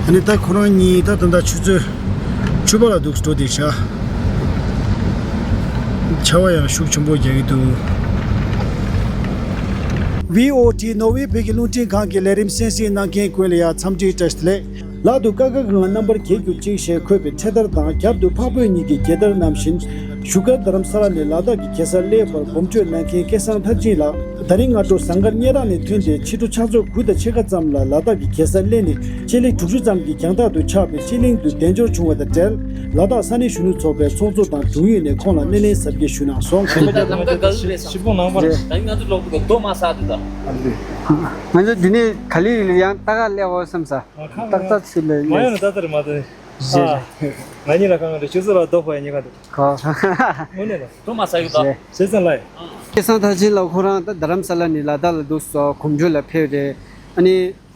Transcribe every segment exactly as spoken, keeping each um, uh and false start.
ཨ་ནི་ད་ཁོ་རང་གཉིས་ད་ད་ལྟ་ཆུ་ཚོད་བཅུ་པ་ལ་འདུག་འགྲོ་བསྡད་ཤག་ཆར་པ་ཡང་ཤུགས་ཆེན་པོ་རྒྱག་གི་འདུག་བྷི་ཨོ་ཊི་ནོར་ཝེ་བོད་ཀྱི་རླུང་འཕྲིན་ཁང་གི་ལས་རིམ་གསན་གཟིགས་གནང་མཁན་ཀུན་ལ་ཡང་འཚམས་འདྲིའི་བཀྲ་ཤིས་བདེ་ལེགས། ལག་ཏུ་ཀ་ཁ་གི་ང་རྣམ་པར་རྒྱལ་གྱུར་ཅིག་ཞེས་འཁོད་པའི་འཕྲེད་དར་དང་རྒྱབ་ཏུ་འཕགས་བོད་གཉིས་ཀྱི་རྒྱལ་དར་བསྣམས་ཤིང་། བཞུགས་སྒར་རྡ་རམ་ས་ལ་ནས་ལ་དྭགས་ཀྱི་གེ་སར་གླེ་བར་གོམ་བགྲོད་གནང་མཁན་སྐལ་བཟང་མཐར་ཕྱིན་ལགས། ད་རིང་སྔ་དྲོ་ཟངས་དཀར་གཉན་རག་ནས་ཐོན་ཏེ་ཕྱི་དྲོ་ཕྱག་ཚོད་དགུ་དང་ཕྱེད་ཀ་ཙམ་ལ་ལ་དྭགས་ཀྱི་གེ་སར་གླེ་ནས་ཕྱེད་ལེ་དྲུག་ཅུ་ཙམ་གྱི་རྒྱང་ཐག་ཏུ་ཆགས་པའི་སྤྱི་གླིང་དུ་གདན་འབྱོར་བྱུང་བ་དང་འབྲེལ། ལ་དྭགས་ས་གནས་གཞོན་ནུ་ཚོགས་པའི་ཚོགས་གཙོ་དང་དྲུང་ཡིག་ནས་ཁོང་ལ་སྣེ་ལེན་གཟབ་རྒྱས་ཞུས་གནང་སོང་། ད་ལམ་ཀ་ག་ཟིག་རེད་ཟེར། ཞིབ་པོ་ནང་པར། ད་ང་ཚོ་ལོག་ཏུ་རྡོ་མ་ཟ་དུ་ད། ང་ཚོ་འདི་ནས་ག་ལེ་ཡང་ལྟ་ག་སླེབས་འོ་བསམ་ས། ཏག་ཏག་ཚུར་ལ་མ་ཡོང་ན་ཏག་ཏག་རེད་མ་གཏོགས། རེད་རེད། ང་གཉིས་ལ་གང་རེད། ཁྱོད་ཚོ་ལ་རྡོ་ཕོག་ཡ་ཉེན་ཁ་འདུག་ག་དངོས་གནས་ལ། ཐོག་མ་ས་ཡོད་ད། རེད། བྱས་ཙང་ལ། སྐལ་བཟང་མཐར་ཕྱིན་ལགས་ཁོ་རང་ད་རྡ་རམ་ས་ལ་ནས་ལ་དྭགས་ལ་འདུག་སོ་གོམ་བགྲོད་ལ་ཕེབས་རེད། ཨ་ནི་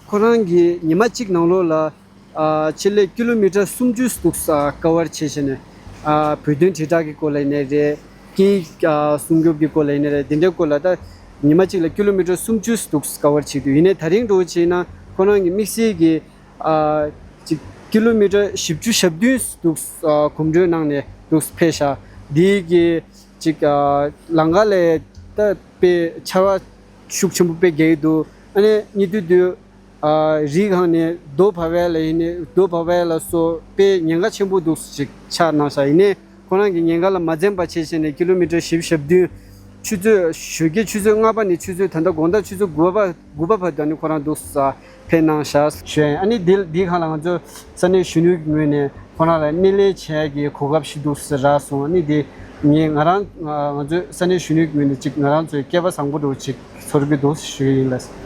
ཁོ་རང་གིས་ཉི་མ་གཅིག་ནང་ལོགས་ལ་ཨ་ཕྱེད་ལེ་ཀི་ལོ་མི་ཊར་སུམ་ཅུ་འདུག་ས་ཀ་བར་བྱས་བྱས་ནས་ཨ་བོད་དོན་དྲིལ་བསྒྲགས་ཀྱི་སྐོར་ལ་ཡིན་ནའི་རེད། སྐད་ཡིག་ཨ་སྲུང་སྐྱོབ་ཀྱི་སྐོར་ལ་ཡིན་ནའི་རེད། དེ་འདྲའི་སྐོར་ལ་ད་ཉི་མ་གཅིག་ལ་ཀི་ལོ་མི་ཊར་སུམ་ཅུ་འདུག་ས་ཀ་བར་བྱེད་དུས་ཡིན་ནའི་ད་རིང་འདྲ་བོ་བྱས་ན་ཁོ་རང་གི་དམིགས་བསལ་གྱི་ཨ་ཅིག་ཀི་ལོ་མི་ཊར་བཞི་བཅུ་ཞེ་བདུན་འདུག་ཨ་གོམ་བགྲོད་གནང་ནས་འདུག་ཕེབས་ཤག་འདི་གི་ཅིག་ཨ་ལམ་ཁ་ལ་ད་དཔེ་ཆར་པ་ཤུགས་ཆེན་པོ་དཔེ་རྒྱག་གི་འདུག་ཨ་ནི་གཉིད་དུས་དུས་ཨ་རི་སྒང་ནས་རྡོ་ཕབ་ཡ་ལ་ཡིན་ནའི་རྡོ་ཕབ་ཡ་ལ་སོགས་དཔེ་ཉེན་ཁ་ཆེན་པོ་འདུག་ཅིག་ཆགས་གནང་ཤག་ཡིན་ནའི་ཁོ་རང་གི་ཉེན་ཁ་ལ་མ་འཛེམས་པ་བྱས་བྱས་ནས་ཀི་ལོ་མི་ཊར་བཞི་བཅུ་ཞེ་བདུན། ཆུ་ཚོད་ཞོགས་ཀའི་ཆུ་ཚོད་ལྔ་པ་ནས་ཆུ་ཚོད་ད་ལྟ་དགོང་དག་ཆུ་ཚོད་དགུ་པ་དགུ་པ་བར་དུ་ནི་ཁོ་རང་འདུག་ས་ཕེབས་གནང་ཤག་ཞུ་ཡ་ཡིན། ཨ་ནི་འདི་འདིའི་སྒང་ལ་ང་ཚོ་ས་གནས་གཞོན་ནུའི་ངོས་ནས་ཁོ་རང་ལ་སྣེ་ལེན་བྱེད་ཡ་གི་གོ་སྐབས་ཤིག་འདུག་ས་རག་སོང་། ཨ་ནི་འདི་ངས་ང་རང་ང་ཚོའི་ས་གནས་གཞོན་ནུའི་ངོས་ནས་ཅིག་ང་རང་ཚོའི་སྐལ་པ་བཟང་པོ་འདྲ་བོ་ཅིག་ཚོར་གྱི་འདུག་ཞུ་གི་ཡིན་ལགས།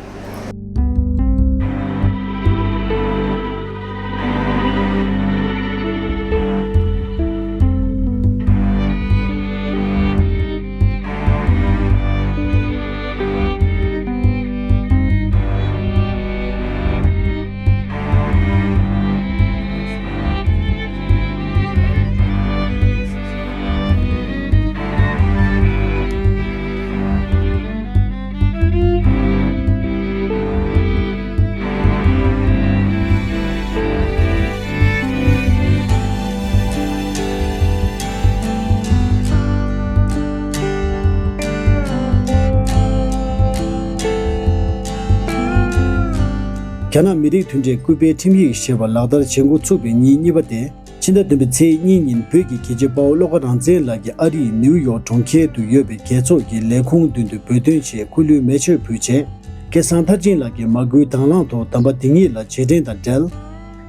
རྒྱ་ནག་མི་རིགས་མཐུན་སྒྲིལ་སྐུལ་སྤེལ་ཁྲིམས་ཡིག་ཞེས་པ་ལག་བསྟར་བྱེད་འགོ་ཚུགས་པའི་ཉིན་གཉིས་པ་སྟེ། ཕྱི་ཟླ་བདུན་པའི་ཚེས་གཉིས་ཉིན་བོད་ཀྱི་རྒྱལ་གཅེས་དཔའ་བོ་བློ་དགའ་རང་བཙན་ལགས་ཀྱིས་ཨ་རིའི་ནིའུ་ཡོག་གྲོང་ཁྱེར་དུ་ཡོད་པའི་རྒྱལ་ཚོགས་ཀྱི་ལས་ཁུངས་མདུན་དུ་བོད་དོན་ཆེད་སྐུ་ལུས་མེ་མཆོད་ཕུལ་རྗེས། སྐལ་བཟང་མཐར་ཕྱིན་ལགས་ཀྱིས་མ་སྐུལ་དང་བླངས་ཐོག་གདམས་པ་དེ་ཉིད་ལ་རྗེས་དྲན་དང་འབྲེལ།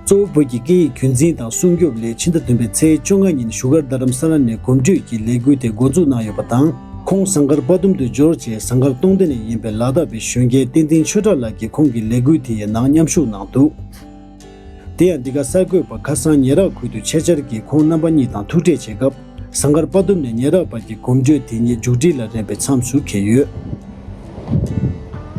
གཙོ་བོ་བོད་ཀྱི་སྐད་ཡིག་རྒྱུན་འཛིན་དང་སྲུང་སྐྱོབ་སླད་ཕྱི་ཟླ་བདུན་པའི་ཚེས་བཅོ་ལྔ་ཉིན་བཞུགས་སྒར་རྡ་རམ་ས་ལ་ནས་གོམ་བགྲོད་ཀྱི་ལས་འགུལ་དེ་འགོ་འཛུགས་གནང་ཡོད་པ་དང་། ཁོང་ཟངས་དཀར་དཔའ་སྡོམ་དུ་འབྱོར་རྗེས་ཟངས་དཀར་སྟོང་སྡེ་ནས་ཡིན་པའི་ལ་དྭགས་པའི་གཞོན་སྐྱེས་བསྟན་འཛིན་ཆོས་གྲགས་ལགས་ཀྱིས་ཁོང་གི་ལས་འགུལ་དེ་ཡི་ནང་མཉམ་ཞུགས་གནང་འདུག་དེ་ཡང་འདི་ག་གསར་འགོད་པ་ཁ་སང་ཉེ་རག་ཁུལ་དུ་ཆེད་བཅར་གྱིས་ཁོང་རྣམ་པ་གཉིས་དང་ཐུག་འཕྲད་བྱེད་སྐབས། ཟངས་དཀར་དཔའ་སྡོམ་ནས་ཉེ་རག་བར་གྱི་གོམ་བགྲོད་དེ་ཉིད་མཇུག་སྒྲིལ་ལ་རན་པའི་མཚམས་སུ་འཁེལ་ཡོད།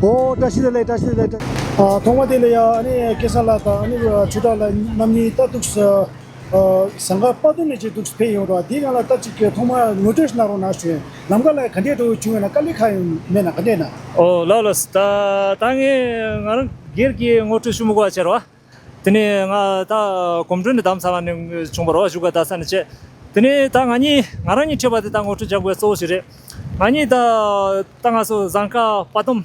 ཨོ་བཀྲ་ཤིས་བདེ་ལེགས། བཀྲ་ཤིས་བདེ་ལེགས། ཨ་ཐོག་མ་དེ་ལ་ཡ་ཨ་ནི་སྐལ་བཟང་ལགས་དང་ཨ་ནི་ཆོས་གྲགས་ལགས་རྣམ་གཉིས་ད་འདུག་ས། ཨ་ཟངས་དཀར་དཔའ་སྡོམ་ནས་ཅིག་འདུག་ཕེབས་ཡོང་རོགས། དེའི་སྒང་ལ་ད་ཅིག་ཐོག་མ་ངོ་སྤྲོད་ཞིག་གནང་རོགས་གནང་ཞུ། ལམ་ཁ་ལ་ག་འདྲས་འགྲོ་བྱུང་ཡོད་ན། དཀའ་ལས་ཁག་ཡོད་མེད་ན་ག་འདྲས་ན། ཨོ་ལགས་ལགས། ད་ད་ངས་ང་རང་སྒེར་གྱི་ངོ་སྤྲོད་ཞུ་མི་དགོས་པ་བྱས་རོགས། དེ་ནས་ང་ད་གོམ་བགྲོད་ནི་རྡ་རམ་ས་ལ་ནས་བྱུང་བ་རེད་བ། བཞུགས་སྒར་རྡ་ས་ནས་བྱས། དེ་ནས་ད་ང་གཉིས་ང་རང་གཉིས་འཕྲད་པ་དེ་ད་ངོ་སྤྲོད་རྒྱག་དགོས་གཙོ་བོ་ཞིག་རེད། ང་གཉིས་ད་ད་ང་ཚོ་ཟངས་དཀར་དཔའ་སྡོམ་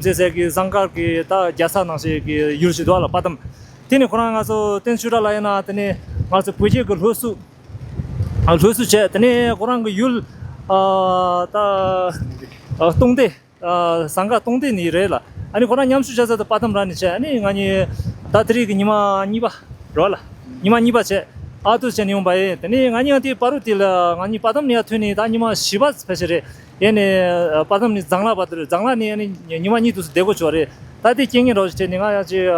ཟེར་ཟེར་གི་ཟངས་དཀར་གི་ད་རྒྱལ་ས་ནང་བཞིན་གི་ཡུལ་ཞིག་འདུག་བ་ལ། དཔའ་སྡོམ། དེ་ནས་ཁོ་རང་ང་ཚོ་བསྟན་ཆོས་གྲགས་ལགས་ཡིན་ན་དེ་ནས་ང་ཚོ་བོད་རྒྱལ་གི་སློབ་གསོ་སློབ་གསོ་བྱས། དེ་ནས་ཁོ་རང་གི་ཡུལ་ད་སྟོང་སྡེ། ཨ་ཟངས་དཀར་སྟོང་སྡེ་ནས་རེད་ལ། ཨ་ནི་ཁོ་རང་མཉམ་ཞུགས་བྱ་ས་དེ་དཔའ་སྡོམ་ར་ནས་བྱས། ཨ་ནི་ང་གཉིས་ད་དེ་རིང་གི་ཉི་མ་གཉིས་པ་རེད་བ་ལ། ཉི་མ་གཉིས་པ་བྱས། ཨ་ཏུ་བྱས་ནས་ཡོང་པ་ཡིན། དེ་ནས་ང་གཉིས་ཡང་དེའི་བར་དུ་དེ་ལ་ང་གཉིས་དཔའ་སྡོམ་ནས་ཡར་ཐོན་ནས་ད་ཉི་མ་བཞི་པ་ཕལ་ཆེར་རེད། ཡིན་ནས་དཔའ་སྡོམ་ནས་ཟངས་དཀར་བར་དུ་རེད། ཟངས་དཀར་ནས་ཨ་ནི་ཉི་མ་གཉིས་དུས་སུ་བསྡད་དགོས་བྱུང་བ་རེད། ད་དེ་རྐྱེན་ངན་འདྲ་བོ་ཞིག་འཕྲད་ནས་ང་ཡང་ཅིག་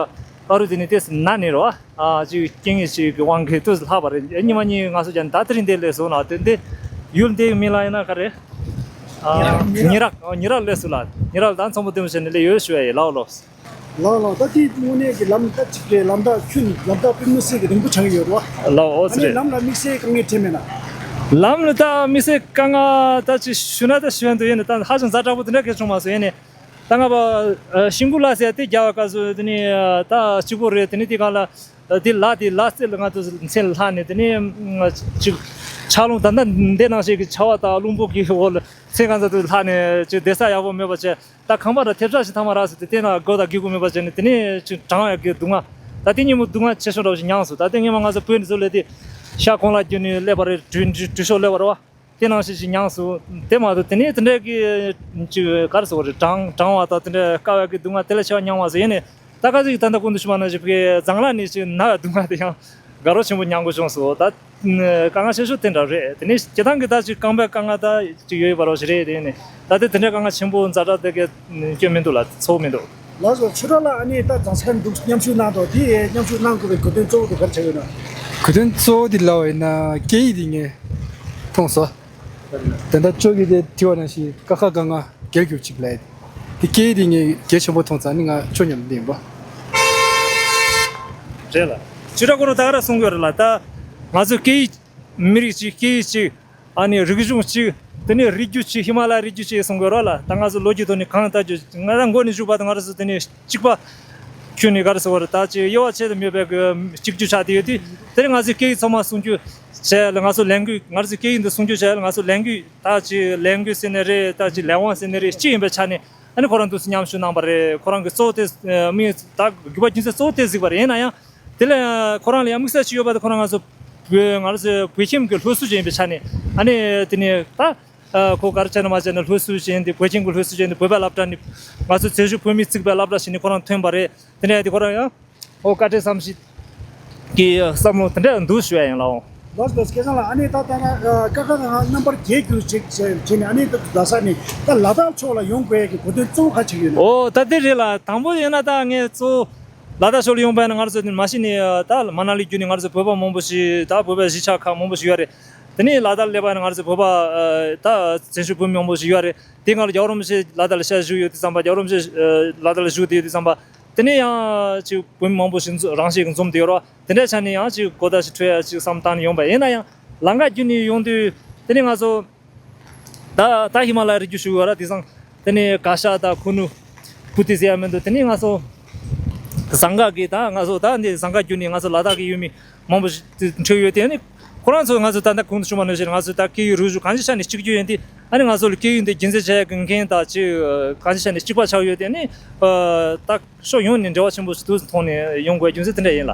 ཨ་རུ་དེ་ནས་ཏོག་ཙམ་ན་ནས་རེད་བ། ཨ་ཅིག་རྐྱེན་ངན་ཞིག་གི་དབང་གིས་ཏོག་ཙམ་ལྷག་པ་རེད། ཉི་མ་གཉིས་ང་ཚོ་ཀྱང་ད་དེ་རིང་འདིར་སླེབས་སོང་ལ། དེ་འདི་ཡུལ་འདིའི་མིང་ལ་ཡིན་ན་ག་རེ། ཨ་ཉེ་རག་ཉེ་རག་ཨོ་ཉེ་རག་སླེབས་སོང་ལ། ཉེ་རག་ལ་ད་ཚོང་པ་དེ་མོ་བྱས་ནས་སླེབས་ཡོད་ཞུ་ཡ་ཡིན། ལའོ་ལོ། ལའོ་ལའོ། ད་དེ་དངོས་གནས་ཀྱི་ལམ་ད་ཅིག་གི་ལམ་ཐག་ཁྱོན་ལམ་ཐག་དཔེ་མི་སྲིད་ཀྱི་རིང་པོ་ཆགས་ཀྱི་ཡོད་རེད་བ། ལའོ་ཨོ་ཨ་ཙི་ནི་རེད། ལམ་ལ་དམིགས་བསལ་དཀའ་ངལ་འཕྲད་མེད་ན། ལམ་ལ་ད་དམིགས་བསལ་དཀའ་ངལ་ད་ཅིག་ཞུ་ན་ད་ཞུ་ཡ་འདུག་ཡིན་ནའི་ད་ཧ་ཅང་ཛ་དྲག་པོ་དེ་འདྲ་གས་བྱུང་མ་སོང་། ཡིན་ནའི། ད་ང་པ་ཤིང་ཀུ་ལ་ཟེར་དེ་རྒྱ་བ་སྐབས་སུ་དེ་ནི་ད་གཅིག་པོ་རེད། དེ་ནི་དེ་ག་ལ་དེ་ལ་དེ་ལ་རྩེ་ལ་ང་ཚོ་མཚན་ལ་ལྷག་ནས་དེ་ནི་ཅིག་ཆར་རླུང་ད་ལྟ་འདི་ནང་བཞིན་གྱི་ཆར་པ་དང་རླུང་བུ་གི་འོག་ལ་མཚན་གང་ཚ་དུ་ལྷག་ནས་ཅིག་བསྡད་ས་ཡག་པོ་མེད་པ་བྱས། ད་ཁང་པ་ར་ཐེབས་ཆག་ཞིག་ཐ་མ་རག་སོང་དེ་དེ་ན་སྒོ་དང་སྒེའུ་ཁུང་མེད་པ་བྱས་ནས་དེ་ནས་ཅིག་གྲང་ཡག་གི་སྡུག་བསྔལ། ད་དེ་ཉིན་མོ་སྡུག་བསྔལ་ཆེ་ཤོས་འདྲ་བོ་ཞིག་མྱངས་སོང་། ད་དེ་ངས་མ་ང་ཚོ་བོད་ནས་ཚུར་སླེབས་དུས་ཤ་གོང་ལ་རྒྱུ་ནས་སླེབས་པ་རེད། དྲོད་དྲོད་ཤོག་སླེབས་པ་རེད་བ། དེ་ནང་བཞིན་ཞིག་མྱངས་སོང་། དེ་མ་གཏོགས་དེ་ནས་དེ་འདྲའི་གི་ཅིག་ག་རེ་ཟེར་བ་རེད། གྲང་གྲང་བ་དང་དེ་འདྲའི་དཀའ་བའི་གི་སྡུག་བསྔལ་དེ་ལས་ཆེ་བ་མྱངས་མ་སོང་། ཡིན་ནའི་ད་ག་ཅིག་ད་ལྟ་གོང་དུ་ཞུས་པ་ནང་བཞིན་བོད་ཀྱི་ཟངས་ལ་ནས་ཅིག་ན་བའི་སྡུག་བསྔལ་དེ་ཡང་དགའ་རབ་ཆེན་པོ་མྱང་དགོས་བྱུང་སོང་། ད་དཀའ་ངལ་ཆེ་ཤོས་དེ་འདྲ་རེད། དེ་ནས་སྤྱིར་བཏང་གི་ད་ཅིག་རྐང་པའི་དཀའ་ངལ་ད་ཅིག་ཡོད་ཡོད་པ་རོགས་ཞིག་རེད། དེ་ནས་ད་ལྟ་དེ་འདྲའི་དཀའ་ངལ་ཆེན་པོ་ཛ་དྲག་དེ་གའི་སྐྱོན་མི་འདུག་ལ་ཚོར་མི་འདུག་ལགས་སོ། ཆོས་གྲགས་ལགས་ཨ་ནི་ད་ཟངས་དཀར་འདུག་མཉམ་ཞུགས་གནང་དོ། དེ་མཉམ་ཞུགས་གནང་དགོས་པའི་གོ་དོན་གཙོ་བོ་དེ་ག་རེ་ཆགས་ཡོད་ན། གོ་དོན་གཙོ་བོ་དེ་ལབ་པ་ཡིན་ན་སྐད་ཡིག་དེ་ངས་མཐོང་སོང་། དེ་འདྲ་ཅོ་གི་དེ་དྲི་བ་ནང་བཞིན་ཀ་ཁ་ག་ང་རྒྱལ་གྱུར་ཅིག་ལབ་ཡ་དེ། དེ་སྐད་ཡིག་དེ་ངས་གལ་ཆེན་པོ་མཐོང་ཙང་ནི་ང་ཆོས་མཉམ་དུ་ཡིན་པ། རེད་ལ། ཆོས་གྲགས་ཁོ་རང་ད་ག་རང་གསུང་གི་ཡོད་རེད་ལ། ད་ང་ཚོའི་སྐད་ཡིག་མི་རིགས་གཅིག་སྐད་ཡིག་གཅིག་ཨ་ནི་རིག་གཞུང་གཅིག་དེ་ནས་རིག་རྒྱུད་གཅིག་ཧི་མ་ལ་ཡའི་རིག་རྒྱུད་གཅིག་གསུང་གི་ཡོད་རེད་ལ། ད་ང་ཚོ་ལོ་རྒྱུས་ཐོག་ནས་གང་ལྟར་རྒྱུ་ང་རང་མགོ་ནས་མཇུག་བར་དུ་ང་རང་ཚོ་དེ་ནས་གཅིག་པ་ཁྱོན་ནས་ག་རེ་ཟེར་བ་རེད། ད་ཅིག་དབྱེ་བ་ཕྱེ་དུ་མེད་པའི་གི་གཅིག་གྱུར་ཆགས་བསྡད་ཡོད་དུས། དེ་ནས་ང་ཚོའི་སྐད་ཡིག་ཚང་མ་སྲུང་སྐྱོབ་བྱས་ལ། ང་ཚོ་ལས་འགུལ་ང་ཚོའི་སྐད་ཡིག་འདི་སྲུང་སྐྱོབ་བྱས་ལ། ང་ཚོ་ལས་འགུལ་ད་ཅིག་ལས་འགུལ་ཟེར་ནས་རེད། ད་ཅིག་ལས་དབང་ཟེར་ནས་རེད། གཅིག་ཡིན་པའི་ཆ་ནས་ཨ་ནི་ཁོ་རང་འདུག་སེ་མཉམ་ཞུགས་གནང་པ་རེད། ཁོ་རང་གི་གཙོ་བོ་དེ་དམིགས་ད་དགོས་པ་རྒྱུ་མཚན་གཙོ་བོ་དེ་གཟིགས་པ་རེད། ཡིན་ན་ཡང་དེ་ལ་ཁོ་རང་ལ་ཡང་དམིགས་བསལ་ཅིག་ཡོད་པ་དེ་ཁོ་རང་ང་ཚོ་བོད་ང་ཚོ་བོད་ཁྱིམ་གྱི་སློབ་ཟུར་ཅིག་ཡིན་པའི་ཆ་ནས་ཨ་ནི་དེ་ནས་ད། ཁོ་ག་རེ་བྱས་ན་མ་བྱས་ན་སློབ་ཟུར་ཅིག་ཡིན་དུས་བོད་ཁྱིམ་གྱི་སློབ་ཟུར་ཅིག་ཡིན་དུས་བོད་པའི་སློབ་གྲྭ་ནས་ང་ཚོ་བཙན་བྱོལ་བོད་མིས་བཙུགས་པའི་སློབ་གྲྭ་ཞིག་ནས་ཁོ་རང་ཐོན་པ་རེད། དེ་འདྲ་ཡིན་དུས་ཁོ་རང་ཡང་ཨོ་བཀའ་དྲིན་བསམ་ཤེས་ཀྱི་བསམ་བློ་དེ་འདྲ་འདུག་ཞུ་ཡ་ཡིན་ལགས། ལགས་སོ། སྐལ་བཟང་ལགས་ཨ་ནི་ད་ལྟ་ཀ་ཁ་ག་ང་རྣམ་པར་རྒྱལ་གྱུར་ཅིག་བྱས་ནས་ཨ་ནི་ད་རྡ་ས་ནས་ད་ལ་དྭགས་ཕྱོགས་ལ་ཡོང་དགོས་ཡ་གི་གོ་དོན་གཙོ་བོ་ག་ཅིག་ཡོད་ན། ཨོ་ད་དེ་རེད་ལགས། དང་པོ་ཡིན་ན་ད་ངས་གཙོ་བོ་ལ་དྭགས་ཕྱོགས་ལ་ཡོང་པ་ཡིན་ན་ང་ཚོ་མ་གཞི་ནས་ད་མ་ན་ལི་བརྒྱུད་ནས་ང་ཚོ་བོད་པ་མང་པོ་ཞིག་ད་བོད་པའི་གཞིས་ཆགས་ཁག་མང་པོ་ཞིག་ཡོད་རེད། དེ་ནས་ལ་དྭགས་སླེབས་པ་ཡིན་ན་ང་ཚོ་བོད་པ་ད་བཙན་བྱོལ་བོད་མི་མང་པོ་ཞིག་ཡོད་རེད། དེ་སྔ་ལ་རྒྱལ་བ་རིན་པོ་ཆེ་ལ་དྭགས་ལ་ཞལ་བཞུགས་ཡོད་དུས་ཙམ་པ། རྒྱལ་བ་རིན་པོ་ཆེ་ལ་དྭགས་ལ་བཞུགས་བསྡད་ཡོད་དུས་ཙམ་པ། དེ་ནས་ཡང་ཅིག་བོད་མི་མང་པོ་ཞིག་འཛོམས་རང་བཞིན་གྱིས་འཛོམས་བསྡད་ཡོད་རེད་བ། དེ་འདྲའི་ཆ་ནས་ཡང་ཅིག་གོ་བརྡ་ཞིག་འཕྲོད་ཡ་ཅིག་བསམ་བཏང་ནས་ཡོང་པ་ཡིན་ན་ཡང་། ལམ་ཁ་བརྒྱུད་ནས་ཡོང་དུས་དེ་ནས་ང་ཚོ་ད་ད་ཧི་མ་ལ་ཡའི་རི་རྒྱུད་ཞུ་གི་ཡོད་ར། དེང་སང་དེ་ནས་གར་ཞ་དང་ཁུ་ནུ་བུ་ཏི་ཟེར་ཡ་མི་འདུག་དེ་ནས་ང་ཚོ་ཟངས་དཀར་གི་ད་ང་ཚོ་ད་འདི་ཟངས་དཀར་བརྒྱུད་ནས་ང་ཚོ་ལ་དྭགས་ཀྱི་ཡུལ་མི་མང་པོ་ཞིག་འཕྲད་ཡོད་དེ། ཨ་ནི་ཁོ་རང་ཚོ་ང་ཚོ་ད་ལྟ་གོང་དུ་ཞུས་པ་ནང་བཞིན་ང་ཚོ་ད་སྐད་ཡིག་རིག་གཞུང་གང་ཅིའི་ཆ་ནས་གཅིག་གྱུར་ཡིན་དུས། ཨ་ནི་ང་ཚོ་ལ་སྐད་ཡིག་འདི་རྒྱུན་འཛིན་བྱེད་ཡག་གི་འགན་དང་ཅིག་གང་ཅིའི་ཆ་ནས་གཅིག་པ་ཆགས་ཡོད་དེ། ཨ་ནི་ད་ཕྱོགས་ཡོངས་ནས་འབྲེལ་བ་ཆེན་པོ་ཞིག་འདུག་མཐོང་ནས་ཡོང་དགོས་རྒྱུ་མཚན་དེ་འདྲ་ཡིན་ལ།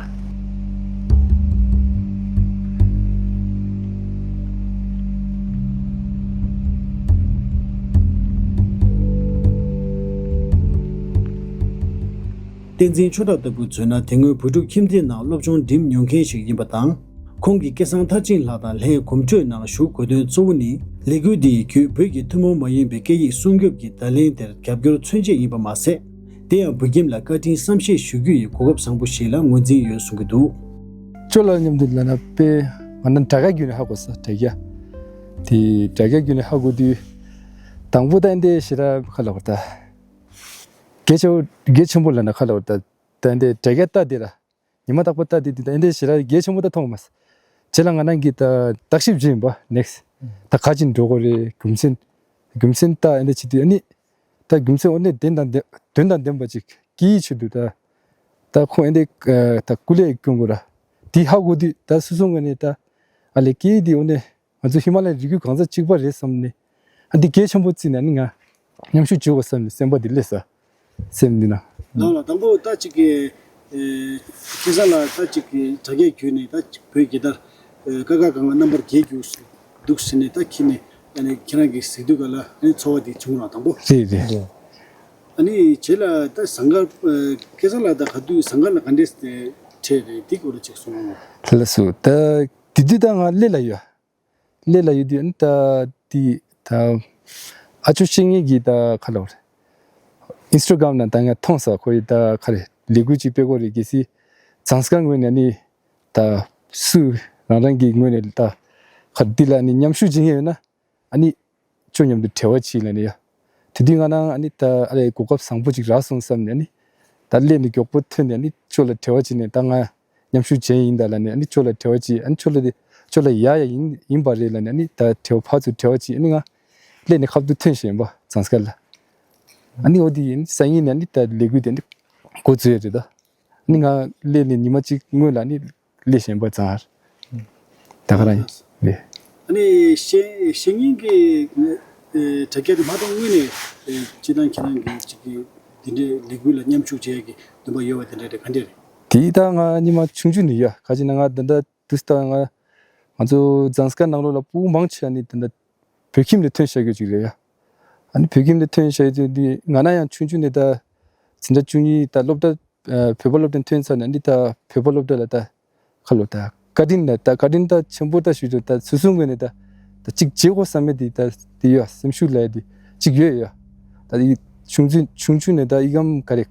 བསྟན་འཛིན་ཆོས་གྲགས་ལྟ་བུ་མཚོན་ན་དེ་སྔོན་བོད་ཕྲུག་ཁྱིམ་སྡེའི་ནང་སློབ་སྦྱོང་འགྲིམ་མྱོང་མཁན་ཞིག་ཡིན་པ་དང་། ཁོང་གིས་སྐལ་བཟང་མཐར་ཕྱིན་ལགས་དང་ལྷན་གོམ་བགྲོད་ནང་ཞུགས་དགོས་དོན་གཙོ་བོ་ནི། ལས་འགུལ་འདི་ཡི་བརྒྱུད་བོད་ཀྱི་ཐུན་མོང་མ་ཡིན་པའི་སྐད་ཡིག་སྲུང་སྐྱོབ་ཀྱི་བརྡ་ལན་དེར་རྒྱབ་སྐྱོར་མཚོན་ཆེད་ཡིན་པ་མ་ཟད། དེ་ཡང་བོད་ཁྱིམ་ལ་བཀའ་དྲིན་བསམ་ཤེས་ཞུ་རྒྱུ་ཡི་གོ་སྐབས་བཟང་པོ་ཞིག་ལ་ངོས་འཛིན་ཡོད་གསུང་གི་འདུག་ཅོ་ལགས་མཉམ་དུ་ལབ་ན་དཔེ་ང་རང་དྲ་རྒྱ་བརྒྱུད་ནས་ཧ་གོ་ས། དྲ་རྒྱ་དེ་དྲ་རྒྱ་བརྒྱུད་ནས་ཧ་གོ་དུས། དང་པོ་ད་འདི་ཞེ་དྲག་ཁ་ལ་བར་ད། གལ་ཆེ་བོ་གལ་ཆེན་པོ་ལབ་ན་ཁ་ལ་བར་ད། ད་འདི་དྲ་རྒྱ་ལྟ་དེ་ལ། ཉི་མ་རྟག་པར་ལྟ་དུས་དེ་ད་ཨེ་འདྲའི་ཞེ་དྲག་གལ་ཆེན་པོ་ད་མཐོང་མ་སོང་། རྗེས་ལ་ང་རང་གིས་ད་བརྟག་ཞིབ་བྱས་ཡིན་པ་ནེགས། ད་ག་ཅིག་འགྲོ་དགོས་རེད། རྒྱུ་མཚན། རྒྱུ་མཚན་ད་ཨེ་འདྲ་བྱེད་དུས་ཨ་ནི། ད་རྒྱུ་མཚན་འོ་ནས་དོན་དང་ལྡན་དོན་དང་ལྡན་པ་ཅིག་སྐད་ཡིག་ཆེད་དུ་ད། ད་ཁོང་ཨེ་འདྲའི་ད་སྐུ་ལས་སྐྱོན་དགོས་ར། དེ་ཧ་གོ་དུས་ད་སོ་སོ་ངོས་ནས་ད། ཨ་ལས་སྐད་ཡིག་འདི་འོ་ནས། ང་ཚོ་ཧི་མ་ལ་ཡའི་རི་རྒྱུད་གང་ས་གཅིག་པ་རེད་བསམ་ནས། ཨ་འདི་གལ་ཆེན་པོ་བརྩིས་ནས་ནི་ང་མཉམ་ཞུགས་བྱེད་དགོས་བསམ་ནས་སེམས་པ་འདི་སླེབས་ས། སེམས་འདི་ན། ལགས་ལགས། དང་པོ་ད་ཅིག་གི་ཨེ་སྐལ་བཟང་ལགས་ད་ཅིག་གི་དྲ་རྒྱ་བརྒྱུད་ནས་ད་ཅིག་བོད་རྒྱལ་དར་ཨེ་ཀ་ཁ་ག་ང་རྣམ་པར་རྒྱལ་རྒྱུ་འདུག་ཟེར་ནས་ད་ཁྱེད་ནས་ཨ་ནི་ཁྱེད་རང་གིས་གཟིགས་དུས་ག་ལ་ཨ་ནི་ཚོར་བ་འདི་བྱུང་རང་དང་པོ། རེད་རེད། ཨ་ནི་རྗེས་ལ་ད་ཟངས་དཀར་ཨེ་སྐལ་བཟང་ལགས་ད་ག་དུས་ཟངས་དཀར་ལ་ག་འདྲས་ཁྲིད་རེད་འདི་སྐོར་ལ་ཅིག་གསུང་། ལགས་སོ། ད་དེ་དུས་ད་ང་གླེ་ལ་ཡོད། གླེ་ལ་ཡོད་དུས་ཨ་ནི་ད་དེ་ད་ཨ་ཅོ་ཤེས་ངེས་ཀྱིས་ད་ཁ་ལོ་རེད། ཨིན་སི་ཊ་གྷ་རམ་ནང་ད་ང་མཐོང་ས་ཁོ་ཡི་ད་ཁ་རེད་ལས་འགུལ་ཅིག་སྤེལ་དགོས་རེད། གལ་སྲིད་ཟངས་དཀར་ངོས་ནས་ཨ་ནི་ད་སུ་རང་རང་གི་ངོས་ནས་ད་ཁ་འདི་ལ་ཨ་ནི་མཉམ་ཞུགས་བྱེད་མཁན་ཡོད་ན་ཨ་ནི། ཁྱོད་མཉམ་དུ་འབྲེལ་བ་བྱེད་ལབ་ནས་ཡ། དེ་དུས་ང་རང་ཨ་ནི་ད་ཨ་ལས་གོ་སྐབས་བཟང་པོ་ཅིག་རག་སོང་བསམ་ནས་ཨ་ནི། ད་སླེབས་ནས་མགྱོགས་པོ་ཐོན་ནས་ཨ་ནི་ཁྱོད་ལ་འབྲེལ་བ་བྱེད་ནས་ད་ང་མཉམ་ཞུགས་བྱས་ཡིན་ད་ལབ་ནས་ཨ་ནི་ཁྱོད་ལ་འབྲེལ་བ་བྱེད། ཨ་ནི་ཁྱོད་ལ་དེ་ཁྱོད་ལ་ཡ་ཡ་ཡིན་ཡིན་པ་རེད་ལབ་ནས་ཨ་ནི་ད་འབྲེལ་བ་ཕར་ཚུར་འབྲེལ་བ་བྱེད། ཨ་ནི་ང་སླེབས་ནས་ཁ་ཐུག་ཐོན་བཞིན་པ་ཟངས་དཀར་ལ། ཨ་ནི་འོ་དེ་ཡིན་སང་ཉིན་ནས་ཨ་ནི་ད་ལས་འགུལ་དེ་ཨ་ནི་འགོ་བཙུགས་ཡ་རེད་ད། ཨ་ནི་ང་སླེབས་ནས་ཉི་མ་གཅིག་སྔོན་ལ་ཨ་ནི་སླེབས་བཞིན་པ་ཙང་ཨ་ད་ག་རང་ཡིན་རེད། ཨ་ནི་བཤེས་བཤེས་གཉེན་གྱི་ཨེ་དྲ་རྒྱ་དེ་མ་གཏོགས་དངོས་ནས་ཨེ་སྤྱི་བཏང་ཁྱེད་རང་གི་ཅིག་གི་དེ་འདྲའི་ལས་འགུལ་ལ་མཉམ་ཞུགས་བྱེད་ཡ་གི་འདུན་པ་ཡོད་པ་དེ་འདྲ་རེད་ག་འདྲ་རེད། དེ་ད་ང་ཉི་མ་ཆུང་ཆུང་ནས་ཡ་ག་ཅི་ན་ང་ད་ལྟ་དུས་ད་ང་ང་ཚོ་ཛམ་སྐར་ནང་ལོགས་ལ་ཕྲུ་གུ་མང་ཆེ་ཨ་ནི་ད་ལྟ་བོད་ཁྱིམ་ནས་ཐོན་བཞག་རྒྱུ་ཅིག་རེད་ཡ། ཨ་ནི་བོད་ཁྱིམ་ནས་ཐོན་བཞག་རྒྱུ་འདི་ང་རང་ཡང་ཆུང་ཆུང་ནས་ད་འཛིན་གྲྭ་བཅུ་གཉིས་ད་སློབ་གྲྭ་ཨ་བོད་པ་སློབ་གྲྭ་ཐོན་ཚར་ནས་ཨ་ནི་ད་བོད་པ་སློབ་གྲྭ་ལ་ད་ཁ་ལོ་ད་བཀའ་དྲིན་ལ་ད་བཀའ་དྲིན་ད་ཆེན་པོ་ད་ཞུ་རྒྱུ་ད་སོ་སོའི་ངོས་ནས་ད་ད་གཅིག་བྱེད་དགོས་བསམ་མེད་འདི་ད་འདི་ཡོད་སེམས་ཤུགས་ལ་འདི་གཅིག་ཡོད་ཡ། ད་འདི་ཆུང་ཆུང་ཆུང་ཆུང་ནས་ད་ཨི་གམ་ག་རེ་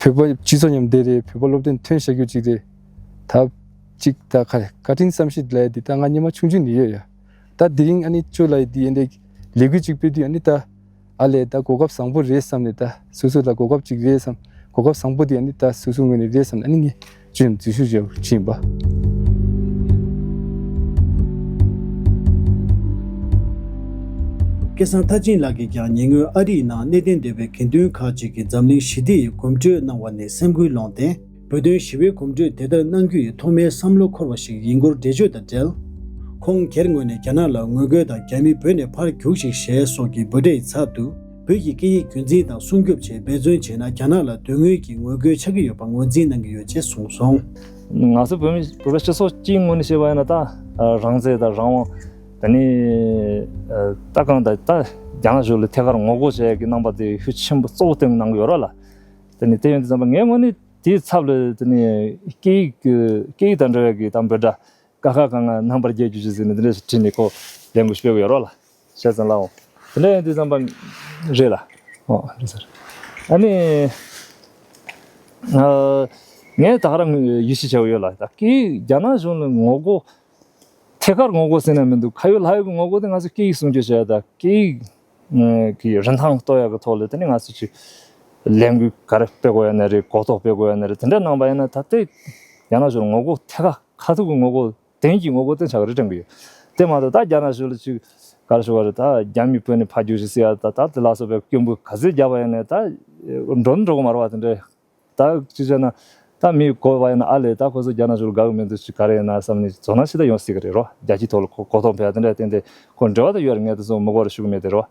བོད་པ་སྤྱི་ཚོགས་མཉམ་བསྡད་རེད། བོད་པ་སློབ་ཐོན་ཐོན་བྱ་རྒྱུ་ཅིག་རེད། ད་ཅིག་ད་ག་རེ་བཀའ་དྲིན་བསམ་ཤེས་ལ་འདི་ད་ང་ཉི་མ་ཆུང་ཆུང་ནས་ཡོད་ཡ། ད་དེ་རིང་ཨ་ནི་ཅོ་ལ་འདི་ཨ་འདྲ་ལས་འགུལ་ཅིག་སྤེལ་དུས་ཨ་ནི་ད་ཨ་ལས་ད་གོ་སྐབས་བཟང་པོ་རེད་བསམ་ནས་ད་སོ་སོ་ལ་གོ་སྐབས་ཅིག་རེད་བསམ་གོ་སྐབས་བཟང་པོ་དེ་ཨ་ནི་ད་སོ་སོ་ངོས་ནས་རེད་བསམ་ནས་ཨ་ནི་ངས་ཅོ་ཡམ་འཛུལ་ཞུགས་བྱས་ཕྱིན་པ། སྐལ་བཟང་མཐར་ཕྱིན་ལགས་ཀྱིས་ཀྱང་ཉེ་སྔོན་ཨ་རིའི་ནང་གནས་བརྟན་སྡོད་པའི་དགེ་འདུན་ཁག་ཅིག་གིས་འཛམ་གླིང་ཞི་བདེ་ཡི་གོམ་བགྲོད་གནང་བ་ནས་སེམས་འགུལ་བླངས་ཏེ། བོད་དོན་ཞི་བའི་གོམ་བགྲོད་དེ་ལྟར་གནང་རྒྱུ་ཡི་ཐོག་མའི་བསམ་བློ་འཁོར་བ་ཞིག་ཡིན་སྐོར་འགྲེལ་བརྗོད་དང་འབྲེལ། ཁོང་སྒེར་ངོས་ནས་རྒྱ་ནག་ལ་ངོ་རྒོལ་དང་རྒྱ་མི་བོད་ནས་ཕར་རྒྱུགས་ཤིག་ཞེས་སོགས་ཀྱི་འབོད་སྒྲའི་ཚབ་ཏུ། བོད་ཀྱི་སྐད་ཡིག་རྒྱུན་འཛིན་དང་སྲུང་སྐྱོབ་ཆེད་འབད་བརྩོན་བྱས་ན་རྒྱ་ནག་ལ་དོན་དངོས་ཀྱི་ངོ་རྒོལ་ཆགས་ཀྱི་ཡོད་པ་ངོས་འཛིན་གནང་གི་ཡོད་ཅེས་གསུངས་སོང་། ང་ཚོ་བོད་མི་བོད་པའི་སྤྱི་ཚོགས་སྤྱིའི་ངོས་ནས་བཤད་པ་ཡིན་ན་ད་རང་བཙན་དང་རང་དབང་། དེ་ནས་ད་གང་ལྟར་ད་རྒྱ་ནག་གཞུང་ལ་ཐད་ཀར་ངོ་རྒོལ་བྱེད་ཡག་གི་རྣམ་པ་དེ་ཤུགས་ཆེན་པོ་གཙོ་བོ་བཏོན་གནང་གི་ཡོད་རེད་ལ། དེ་ནས་དེ་ཡིན་དུས་ཙམ་པ་ངའི་ངོས་ནས་དེའི་ཚབ་ལ་དེ་ནས་སྐད་ཡིག་གི་སྐད་ཡིག་དང་འབྲེལ་བའི་གི་ད་འབོད་སྒྲ། ཀ་ཁ་ག་ང་རྣམ་པར་རྒྱལ་གྱུར་ཅིག་ཟེར་ནས་དེ་འདྲ་ཞིག་བྲིས་ནས་ཁོ་ལས་འགུལ་སྤེལ་གི་ཡོད་རོགས་ལ། བཤད་ཙམ་ལའོ། དེ་འདྲ་ཡིན་དུས་ཙམ་པ་རེད་ལ། ཨོ་རེད་ཟེར། ཨ་ནི། ཨ། ངས་ད་ག་རང་ཡིད་ཆེས་བྱས་ཡོད་ལ་ད་སྐད་ཡིག་རྒྱ་ནག་གཞུང་ལ་ངོ་རྒོལ། ཐད་ཀར་ངོ་རྒོལ་ཟེར་ན་མི་འདུག་ཁ་ཡོད་ལག་ཡོད་ཀྱི་ངོ་རྒོལ་དེ་ང་ཚོ་སྐད་ཡིག་སྲུང་སྐྱོབ་བྱས་ཡ་ད་སྐད་ཡིག་གི་རིན་ཐང་གཏོར་ཡག་གི་ཐོག་ལ་དེ་ནི་ང་ཚོ་ཅིག་ལས་འགུལ་ག་རེ་སྤེལ་དགོས་ཡ་ན་རེད། གོ་རྟོགས་སྤེལ་དགོས་ཡ་ན་རེད། དེ་འདྲ་གནང་པ་ཡིན་ན་ད་ལྟའི་རྒྱ་ནག་གཞུང་ངོ་རྒོལ་ཐད་ཀར་ཁ་ཐུག་གི་ངོ་རྒོལ་བདེན་གྱི་ངོ་རྒོལ་དེ་ཆགས་ཀྱི་རེད་དྲན་གྱི་ཡོད། དེ་མ་གཏོགས་ད་རྒྱ་ནག་གཞུང་ལ་ཅིག་ག་རེ་ཞུ་བ་རེད། ད་རྒྱ་མི་བོད་ནས་ཕར་རྒྱུགས་ཤིག་ཟེར་ཡ་ད་ད་དེ་ལ་སོགས་པའི་སྐད་འབོད་ག་ཚད་བརྒྱབ་པ་ཡིན་ན་ད་འགྲོ་ནི་འགྲོ་གི་མ་རེད་བ། དེ་འདྲའི་ད་ཅི་བྱས་ན་ད་མི་གོ་བ་ཡིན་ན་ཨ་ལས་ད་ཁོ་ཚོ་རྒྱ་ནག་གཞུང་ལ་དགའ་གི་མི་འདུག་ཅིག་ག་རེ་ཡིན་ན་བསམ་ནས་བཟོ་ན་ཤི་ད་ཡོང་སྲིད་གི་རེད་རོ། རྒྱལ་སྤྱིའི་ཐོག་ལ་གོ་གོ་རྟོགས་འཕེལ་ཡ་དེ་འདྲ་བརྟེན་ཏེ་ཁོ་འབྲེལ་བ་ད་ཡོད་རེད། ངས་དེ་ཚོ་མི་གོ་རེ་ཞུ་གི་མེད་དེ་རོ།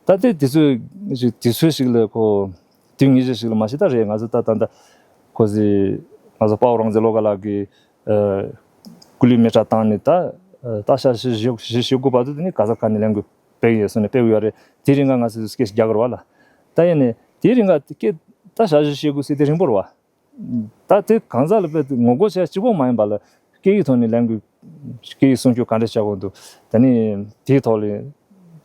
ད་དེ་དུས་ཚོད་ཅིག་དུས་ཚོད་ཞིག་ལ་ཁོ་དུས་ངེས་ཅན་ཞིག་ལ་མ་ཤི་ད་རེད། ང་ཚོ་ད་ད་ད་ཁོ་ཚོས་ང་ཚོ་དཔའ་བོ་རང་བཙན་བློ་དགའ་ལགས་ཀྱི་ཨ་སྐུ་ལུས་མེ་སྲེག་བཏང་ནས་ད་ཨ་ད་ཞག་བཞི་བཞི་བཞི་བཞི་དགུ་བར་དུ་དེ་ནི་ག་ས་ག་ནས་ལས་འགུལ་སྤེལ་གི་ཡོད་སོང་ནས་སྤེལ་གི་ཡོད་རེད། དེ་རིང་ང་ང་ཚོས་སྐད་ཆ་རྒྱག་གི་རེད་བ་ལ། ད་ཡིན་ནས་དེ་རིང་ང་སྐད་ད་ཞག་བཞི་བཞི་དགུ་ཟེར་དེ་རིང་པོ་རེད་བ། ད་དེ་གང་ཟག་ལ་དཔེ་ངོ་རྒོལ་བྱས་གཅིག་པོ་མ་ཡིན་པ་ལ་སྐད་ཡིག་ཐོག་ནས་ལས་འགུལ་སྐད་ཡིག་སྲུང་སྐྱོབ་ག་འདྲ་བྱ་དགོས་འདུག་དེ་ནས་དེའི་ཐོག་ལ་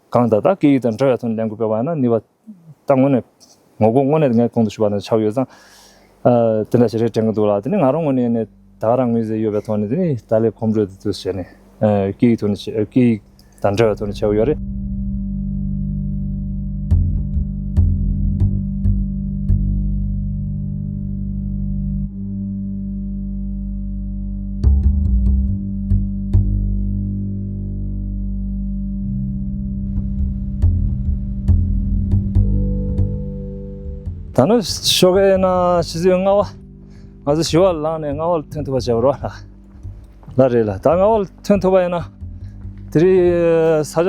གང་ལྟར་ད་སྐད་ཡིག་དང་འབྲེལ་བའི་ཐོག་ནས་ལས་འགུལ་སྤེལ་བ་ཡིན་ན་ནུས་པ་ད་དངོས་གནས་ངོ་རྒོལ་དངོས་གནས་ངས་གོང་དུ་ཞུས་པ་ནང་ཆགས་ཡོད་ཙང་། ཨ་དེ་འདྲ་ཞིག་རེད་དྲན་གྱི་འདུག་ལ། དེ་ནི་ང་རང་ངོས་ནས་ནི་ད་ག་རང་ངོས་ཟིན་ཡོད་པའི་ཐོག་ནས་དེ་ནི་ད་ལས་གོམ་བགྲོད་དེ་ཚོ་བྱས་ནས་ཨ་སྐད་ཡིག་ཐོག་ནས་བྱས་སྐད་ཡིག་དང་འབྲེལ་བའི་ཐོག་ནས་བྱས་ཡོད་རེད། ད་ནི་ཞོགས་ཀས་ཡིན་ན་ཆུ་ཚོད་ལྔ་པ། ང་ཚོ་བཞི་པ་ལངས་ནས་ལྔ་པ་ལ་ཐོན་ཐུབ་པ་བྱ་བ་རེད་བ། ལ་རེད་ལ། ད་ལྔ་པ་ལ་ཐོན་ཐུབ་པ་ཡིན་ན། དེ་རིང་ས་ཆ་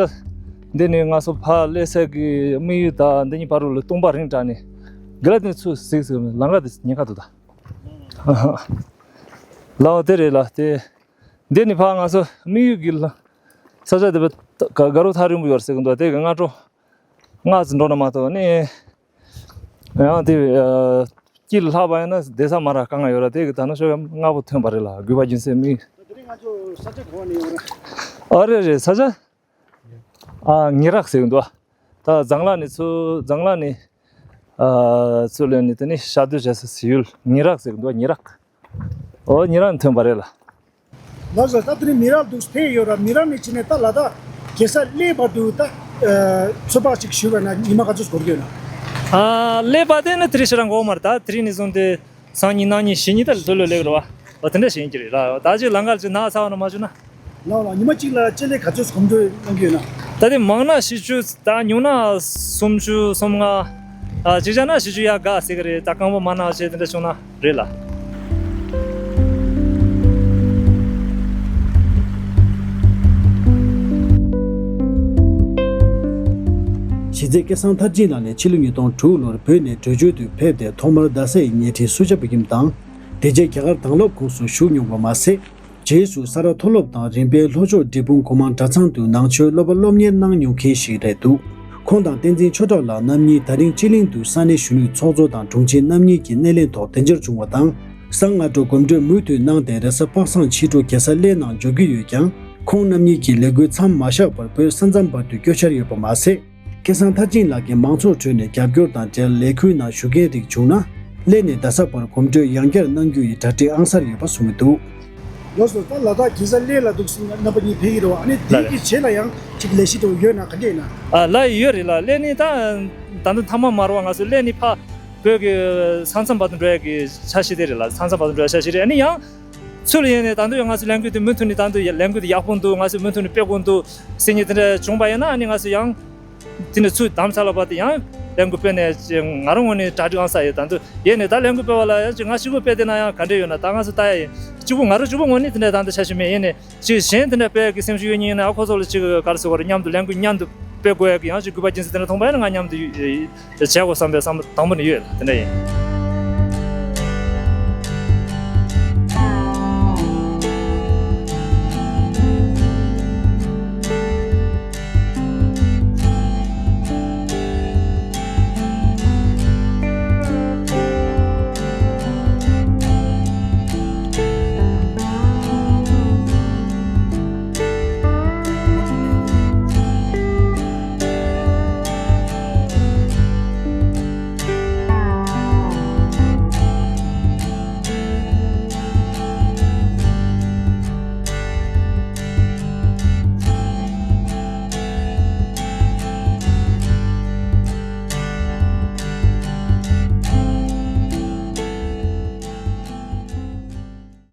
འདི་ནས་ང་ཚོ་ཕར་སླེབས་ས་གི་དམིགས་ཡུལ་ད་འདི་གཉིས་བར་དུ་ལ་སྟོང་པ་རིང་དྲགས་ནས་དགེ་ལགས་དེ་ཚོ་གཟིགས་ཟིག་ལམ་ཁ་དེ་ཉེན་ཁ་འདུག་ད། ལའོ་དེ་རེད་ལ་དེ། འདི་ནས་ཕར་ང་ཚོ་དམིགས་ཡུལ་གྱི་ལ་ས་ཆ་དེ་བ་དགའ་རོགས་ཐག་རིང་པོ་ཡོད་རེད་ཟེར་གི་འདུག་དེ་གི་སྔ་དྲོ་ལྔ་ཙམ་འགྲོ་ན་མ་གཏོགས་ནི། ཡང་དེ་ཨ་དཀྱིལ་ལྷག་པ་ཡིན་ན་བསྡད་ས་མ་རག་དཀའ་ངལ་ཡོད་ར། དེ་གི་ད་ནི་ཤོག་ཡ་སྔ་པོ་ཐོན་པ་རེད་ལ་དགོས་པ་རྒྱུ་མཚན་མིན། ད་དེ་རིང་ང་ཚོ་ས་ཆ་ག་བ་ནས་ཡོང་ར། ཨ་རེད་རེད་ས་ཆ། ཨ་ཉེ་རག་ཟེར་གི་འདུག་ད་ཛང་ལ་ནས་ཚུར་ཛང་ལ་ནས་ཨ་ཚུར་ལོན་ནས་དེ་ནས་ཤར་སྡོད་བྱེད་ས་ཟེར་ཡུལ་ཉེ་རག་ཟེར་གི་འདུག་ཉེ་རག་ཨོ་ཉེ་རག་ནས་ཐོན་པ་རེད་ལ། ལགས་སོ། ད་དེ་ནས་མི་རག་འདུག་ཕེབས་ཡོད་ར། མི་རག་ནས་ཕྱིན་ནས་ད་ལ་དྭགས་རྒྱལ་ས་སླེབས་བར་དུ་ད་ཚོད་དཔག་ཅིག་ཞུས་པ་ན་ཉི་མ་ག་ཚོད་འགོར་གྱི་ཡོད་ན། ཨ་སླེབས་པ་དེ་ནི་དེ་རིང་ཞེ་དྲག་འགོར་མ་རེད། ད་དེ་རིང་ནས་བཟུང་སྟེ་སང་ཉིན་གནངས་ཉིན་གཞེས་ཉིན་ད་ལྷོད་ལྷོད་སླེབས་རེད་བ། ཨོ་དེ་འདྲ་བྱེད་ཀྱི་རེད་ལ། ད་ཅིག་ལམ་ཁར་ཅིག་ནག་ཚ་བ་ན་མ་བྱུང་ན། ལགས་ལགས། ཉི་མ་གཅིག་ལ་སྤྱི་ལེ་ག་ཚོད་གོམ་བགྲོད་གནང་གི་ཡོད་ན། ད་དེ་མང་ན་བཞི་བཅུ། ད་ཉུང་ན་སུམ་ཅུ་སུམ་ལྔ། ཨ་ཅིག་བྱས་ན་ཞུ་ཞུ་ཡག་དགའ་ཟེར་གི་རེད། ད་རྐང་པ་མ་ན་བྱས་དེ་འདྲ་བྱུང་ན་རེད་ལ། གཞི་རྩའི་སྐལ་བཟང་མཐར་ཕྱིན་ལགས་ནི་ཕྱི་ལོ་ཉིས་སྟོང་དྲུག་ལོར་བོད་ནས་བྲོས་བྱོལ་དུ་ཕེབས་ཏེ་ཐོག་མར་རྡ་སའི་ཉེ་འཁྲིས་སུ་ཇཱ་བོད་ཁྱིམ་དང་། དེ་རྗེས་རྒྱ་གར་དྭང་སློབ་ཁོངས་སུ་ཞུགས་མྱོང་བ་མ་ཟད། རྗེས་སུ་ས་རཱ་མཐོ་སློབ་དང་རིམ་པས་ལྷོ་ཕྱོགས་འབྲས་སྤུངས་གོང་མ་གྲྭ་ཚང་དུ་ནང་ཆོས་སློབ་པ་སློབ་གཉེར་གནང་མྱོང་མཁན་ཞིག་རེད་འདུག་ཁོང་དང་བསྟན་འཛིན་ཆོས་གྲགས་ལགས་རྣམ་གཉིས་ད་རིང་སྤྱི་གླིང་དུ་ས་གནས་གཞོན་ནུའི་ཚོགས་གཙོ་དང་དྲུང་ཆེ་རྣམ་གཉིས་ཀྱི་སྣེ་ལེན་ཐོག་བདེ་འཇགས་བྱུང་བ་དང་། གཟའ་སྔ་དྲོ་གོམ་བགྲོད་མུ་མཐུད་གནང་སྟེ་རེས་གཟའ་པ་སངས་ཕྱི་དྲོ་རྒྱལ་ས་གླེ་ནང་འབྱོར་གྱི་ཡོད་ཀྱང་། ཁོང་རྣམ་གཉིས་ཀྱིས་ལས་འགུལ་མཚམས་མ་བཞག་པར་བོད་ས་མཚམས་བར་དུ་བསྐྱོད་འཆར་ཡོད་པ་མ་ཟད། སྐལ་བཟང་མཐར་ཕྱིན་ལགས་ཀྱིས་མང་ཚོགས་ཁྲོད་ནས་རྒྱབ་སྐྱོར་དང་འབྲེལ་ལས་འགུལ་ནང་ཞུགས་མཁན་རིགས་བྱུང་ན། གླེ་ནས་རྡ་ས་བར་གོམ་བགྲོད་ཡང་བསྐྱར་གནང་རྒྱུ་ཡི་གྲ་སྒྲིག་ཨང་གསར་ཡོད་པ་གསུངས་འདུག་ལགས་སོ། ད་ལ་དྭགས་རྒྱལ་ས་གླེ་ལ་འདུག་སེ་རྣམ་པ་གཉིས་ཕེབས་ཀྱི་རེད་བ། ཨ་ནི་དེའི་གི་རྗེས་ལ་ཡང་ཅིག་ལས་གཞི་དེ་ཡོད་ན་ག་འདྲས་ཡིན་ན། ཨ་ལ་ཡོད་རེད་ལ། གླེ་ནི་ད་ད་དུང་ཐ་མ་མ་རུ་བ་ང་ཚོ་གླེ་ནི་ཕ་བོད་ཀྱི་ས་མཚམས་བར་དུ་འགྲོ་ཡ་གི་འཆར་གཞི་དེ་རེད་ལ། ས་མཚམས་བར་དུ་འགྲོ་ཡ་འཆར་གཞི་རེད། ཨ་ནི་ཡང་ཚུར་ལ་ཡིན་ནས་ད་དུང་ཡང་ང་ཚོ་ལས་འགུལ་དེ་མུ་མཐུད་ནས་ད་དུང་ལས་འགུལ་དེ་ཡག་པོ་འདུག་ང་ཚོ་མུ་མཐུད་ནས་སྤེལ་དགོས་འདུག་ཟེར་མཁན་དེ་འདྲ་བྱུང་བ་ཡིན་ན། ཨ་ནི་ང་ཚོ་ཡང་དེ་ནས་ཚུར་བདམས་ཚར་ལ་བར་དུ་ཡང་ལས་འགུལ་སྤེལ་ནས་ང་རང་ངོས་ནས་གྲ་སྒྲིག་ཨང་གསར་ཡོད། ད་དུང་ཡིན་ནས་ད་ལས་འགུལ་སྤེལ་བ་ལ་ཡང་ཅིག་ང་གཅིག་པུ་སྤེལ་བསྡད་ན་ཡང་ག་འདྲས་ཡོད་ན། ད་ང་ཚོ་ད་ཡ་ཡིན་གཅིག་པུ་ང་རང་གཅིག་པུ་ངོས་ནས་དེ་འདྲ་ད་ལྟ་འཆར་གཞི་མེད། ཡིན་ནས་ཅིག་གཞན་དེ་འདྲ་སྤེལ་གི་སེམས་ཤུགས་ཡོད་མཁན་ཡིན་ན། ཨ་ཁོ་ཚོ་ལ་ཅིག་ག་རེ་ཟེར་དགོས་རེད། མཉམ་དུ་ལས་འགུལ་མཉམ་དུ་སྤེལ་དགོས་ཡ་གི་ཡང་ཅིག་དགོས་པ་རྒྱུ་མཚན་དེ་འདྲ་མཐོང་པ་ཡིན་ན། ང་མཉམ་དུ་བྱེད་དགོས་བསམ་པའི་བསམ་བློ་དང་པོ་ནས་ཡོད་ལ། དེ་འདྲ་ཡིན།